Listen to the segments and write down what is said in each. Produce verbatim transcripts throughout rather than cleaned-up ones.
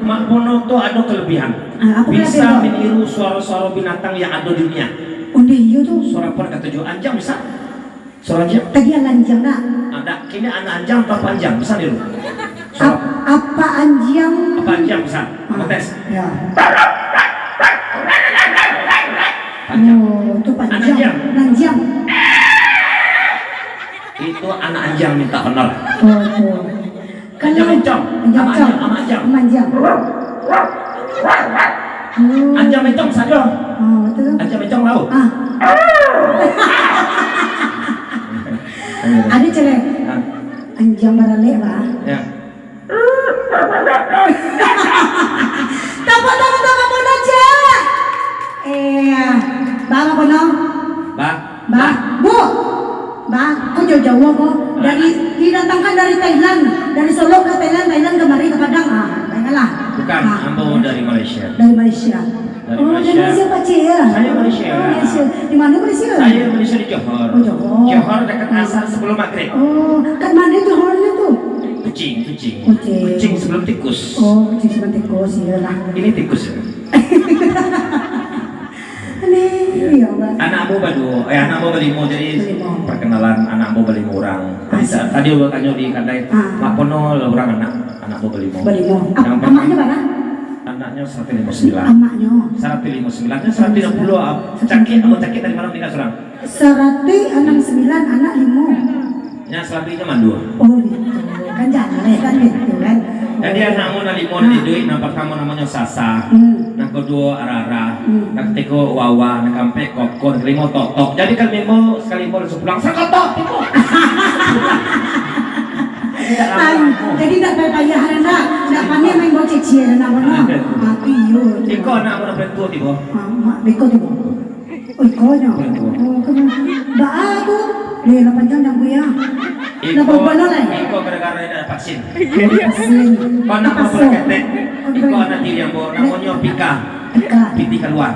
Mak Pono tu ado kelebihan. Ah, apa kelebihan tu? Bisa meniru suaro-suaro binatang yang ado di dunia. Ondeh iyo tu. Suaro apo nak katuju? Anjiang bisa? Suaro anjiang? Tadi alah anjiang nak. Ada. Kini anak anjiang, apa anjiang? Bisa niru. Suaro Ap-, apa anjiang? Apa anjiang bisa? Ah, protes. Ya. Panjang. Oh, tu panjang. Anak anjiang. Panjang. Itu anak anjiang minta honor. Oh, tu. Anjiang bencong. Anjiang bencong. Amak anjiang, amak anjiang. Amak anjiang. Oh. Anjiang bencong sajo. Oh, betul. Anjiang bencong laut. Ah. Ada celek. Ah. Anjiang baralek, bah. Ya. Tepuk tangan untuk Mak Pono, cek. Eh, Bah, Mak Pono. Bah. Bah, Bu. Bah, kok jauh-jauh kok? Dari, didatangkan dari Thailand, dari Solok ke Thailand, Thailand kemari ke Padang. Ah, bayangkanlah. Bukan, ah, ambo dari Malaysia. Dari Malaysia. Dari Malaysia. Oh, dari Malaysia, Pakcik, ya? Saya Malaysia. Oh, Malaysia. Di mana Malaysia? Saya Malaysia di Johor. Oh, Johor. Johor dekat asar sebelum maghrib. Oh, kat mana Johor tu? Kuching, Kuching. Kuching. Kuching sebelum tikus. Oh, Kuching sebelum tikus, iyalah. Ini tikus, ya? Aneh, ya Allah. Anak ambo baduo, eh, anak ambo balimo, jadi perkenalan anak ambo balimo urang. Tadi, tadi ambo tanyo di kadai, ah, Mak Pono lah urang anak, anak ambo balimo. Balimo. Ap-, amaknyo bara? Anaknyo saratuih limo sambilan. Amaknyo? Saratuih limo sambilan. Saratuih limo sambilan. Cakik, ambo cakik tadi malam tinggal surang. Saratuih anam sambilan, anak limo. Yang sarabihnyo mandua. Oh, gitu. Kan jaleh kan gitu kan. Jadi, oh, anak ambo nan limo, ah, nan iduik, nan partamo namonyo Sasa, hmm, nan kaduo Arara, hmm, nan katigo Wawa, nan kaampek Kokon, kalimo Totok. Jadi, kalimo sakali ambo langsung pulang, Sakotok, tibo. Jadi, tak lamo-lamo. Jadi, tak payah, tak payah, tak payah main bawa cecil, nak, nak. Ada. Mati, yo. Iko anak ambo nan paling tuo tibo. Ah, mak, beko tibo. Oh, ikonyo. Oh, kan. Baa tu? Leh, lah panjang jambu ya. Iko, lah, bubano lah. Iko gara-gara indak vaksin. Vaksin. Kau nak vaksin. Iko anak tiri ambo, namonyo Pika. Pika. Pitih kalua.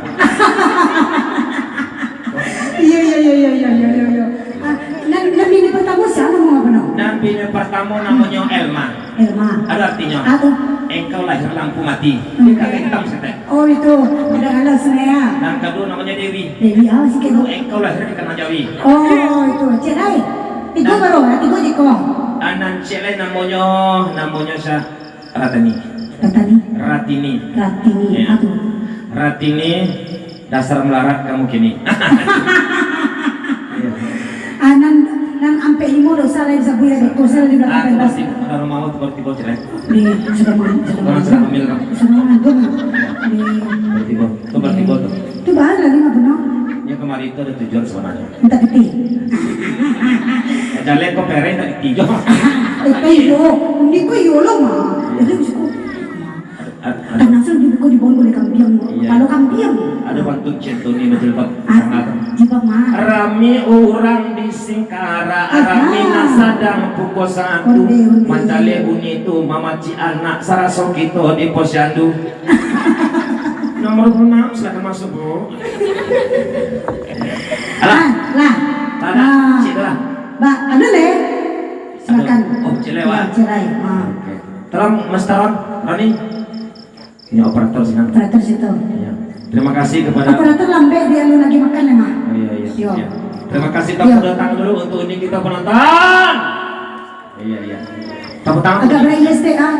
Iya, iya, iya. Ah, nan, nan bini pertamo sia namo apo namo? Nan bini pertamo namonyo Elma. Elma. Ado artinyo. Apo? Engkau lahir lampu mati. Hmm. Dia kagak hitam saketek. Oh, itu. Ada alas ni ya. Nan kaduo namonyo Dewi. Dewi, ah, sikit. Dulu engkau lahir di tanah Jawi. Oh, itu. Cek ai. Tigo baru, ah, tigo jiko. Anan cek lain namonyo, namonyo sa-, Ratani. Ratani. Ratini. Ratini. Ya. Aduh. Ratini. Dasar melarat kamu kini. Iya. Ah, nan, nan ampek limo dosa lain sabuik ya, dosa di belakang pentas. Aku masih ada rumah tu baru tiba cerai. Di, sudah ma-, sudah mandua. Orang sudah hamil, kan? Sudah mandua. Di. Baru tiba. Tu baru tiba tu. Itu bahaya lagi, nggak benar. Ya, kemarin itu ada tujuan sebenarnya. Minta piti. Jaleh kau pereng tak piti jo. Eh, iyo. Ini kau iyo lo, mah. Jadi, Ad-, ad-, Tanah sudah dibuka di bawah oleh kambiang. Iya. Kalau kambiang. Ada pantun Cetoni berjilbab. Ah, sangat. Jilbab mah. Rami urang di Singkara, aha, rami nan sadang pukul satu. Onde, onde. Mancaleh bunyi tu, mamaci anak, saraso kito di posyandu. Nomor enam, silakan masuk, Bu. Alah. Ah, lah. Ada, ah, cik lah. Ba, ada leh. Silakan. Ada. Oh, cik leh, Wak. Ya, cik leh. Ah. Oke. Tolong, Mas Taron, Rani. Ini operator sini. Operator situ. Iya. Terima kasih kepada operator lambek dia lu lagi makan ya, Mak? Oh, iya, iya. Yo. Iya. Terima kasih, tepuk tangan dulu untuk ini kita penonton. Iya, iya. Tepuk tangan. Agak berat, yes, teh, ah.